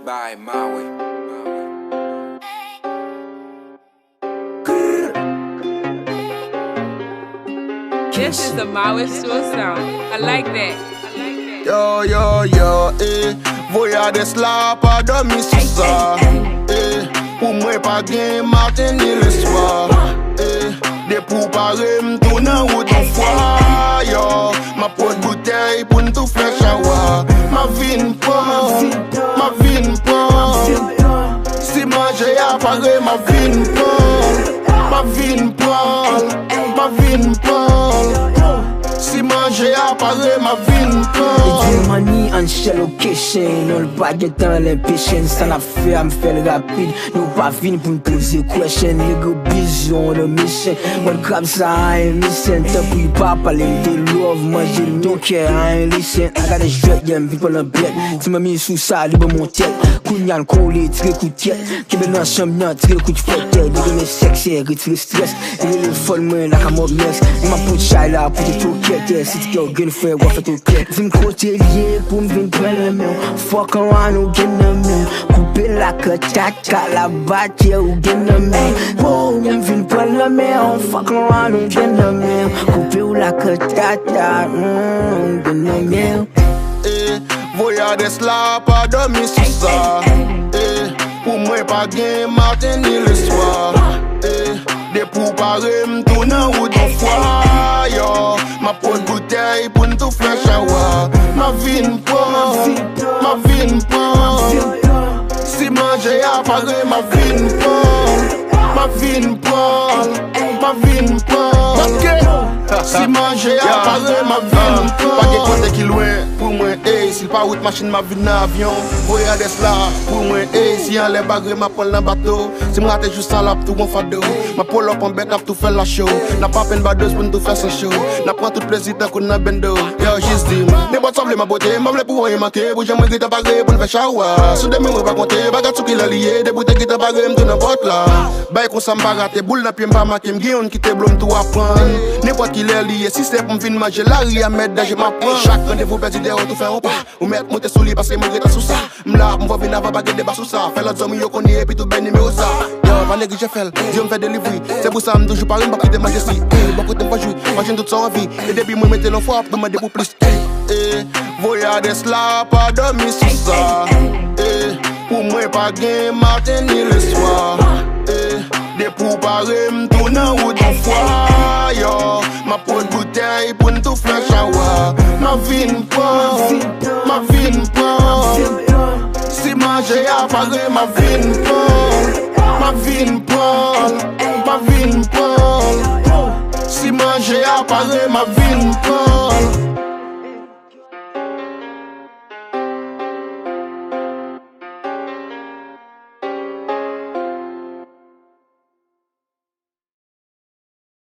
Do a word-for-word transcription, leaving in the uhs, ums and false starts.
By Maui. This is the Maui Soul sound. I like that. Yo, yo, yo, eh. Voyades la pa dòmi sou sa. Eh. Pou mwen pa gen maten ni leswa. Eh. Depi w pare m tou nan wout yon fwa. Yo. M ap pot boutèy pou n tou fè chawa. M ap vin pran, m ap vin pran. Si manje a pare, m ap vin pran. M ap vin pran, m ap vin pran. Si manje a pare, m ap vin pran. Money on shallow kitchen, on pa gen tan len pichen, sa n ap fè a m fè l rapid. Nou pa vin pou n poze question, nèg yo bizon on a mission. Mwen krab sa a en mission, tanpri pa pale de love, manje l non kè a en listen. I got a jwèt, yeah, m vin pran nan bèt. Ti manmi sou sa, li ban m on tèt. Kounye a n kole, tire kout tèt. Kenbe nan chanm nan, tire kout fèt. Li renmen sèks, retire strès. Li rele fòn mwen, la ka mò mèks. Li ma pout chay la, pou te tokèt. Si ti kè w gen frè, w a fè tokèt. Di m kote l ye, pou m vin pran nan men w. Fuck around, ou gen nan men w. Koupe la kantata, la batè, ou gen nan men w. Wow, m vin pran nan men w. Fuck around, ou gen nan men w. Koupe w la kantata, mm, ou gen nan men w. Eh, Voyades la pa dòmi sou sa. Eh, pou mwen pa gen maten ni leswa. Eh, depi w pare m tou nan wout yon fwa. Yo, m ap pot boutèy pou n tou fè chawa. M ap vin pran, m ap vin pran. Si manje a pare, m ap vin pran. M ap vin pran, m ap vin pran. Si manje a pare, m ap vin pran. Pa gen kote ki lwen pou mwen, ey. Si l pa wout machin, m ap vin nan avyon. Voyades la pou mwen, ey. Si anlè bagre, m ap pran l nan bato. Si m rate jou sa, l ap tou gon fado. M ap pull up on bèt, n ap tou fè l la cho. N ap pop en badoz pou n tou fè san cho. N ap pran tout plezi tankou nan bendo. Yo, jis di m, nenpòt sa w vle m ap pote. M pa vle pou anyen manke. Pou jan mwen gentan pare pou n fè chawa. Sou demen mwen pa konte. Pa gad sou kilè li ye. Depi w te gentan pare, m tou nan pòt la. Bay konsa m pa rate. Boul nan pye m pa make. M gen youn ki te blo m tou ap pran. Nenpòt kilè li ye. Si se pou m vin manje lari a mèt danje m ap pran. Chak randevou pèdi dèyè w tou fè yon pa. Ou mèt monte sou li paske mwen gentan sou sa. M la, m fò vin avan, pa gen deba sou sa. Fè lòt zanmi yo konnen epi tou bay nimewo sa. Yo, pa neglije fè l, di yo m fè delivri. Se pou sa m toujou pare, m p ap kite manje si. Ey, bò kote m fò jwi, machin tout sa w anvi. E depi mwen mete l yon fwa, w ap tou mande pou plis. Ey, eh, Voyades la pa dòmi sou sa. Ey, pou mwen pa gen maten ni leswa. Ey, depi w pare m tou nan wout yon fwa. Yo, m ap pot boutèy pou n tou fè chawa. M ap vin pran, m ap vin pran. Si manje a pare, m ap vin pran. M ap vin pran, m ap vin pran. Si manje a pare, m ap vin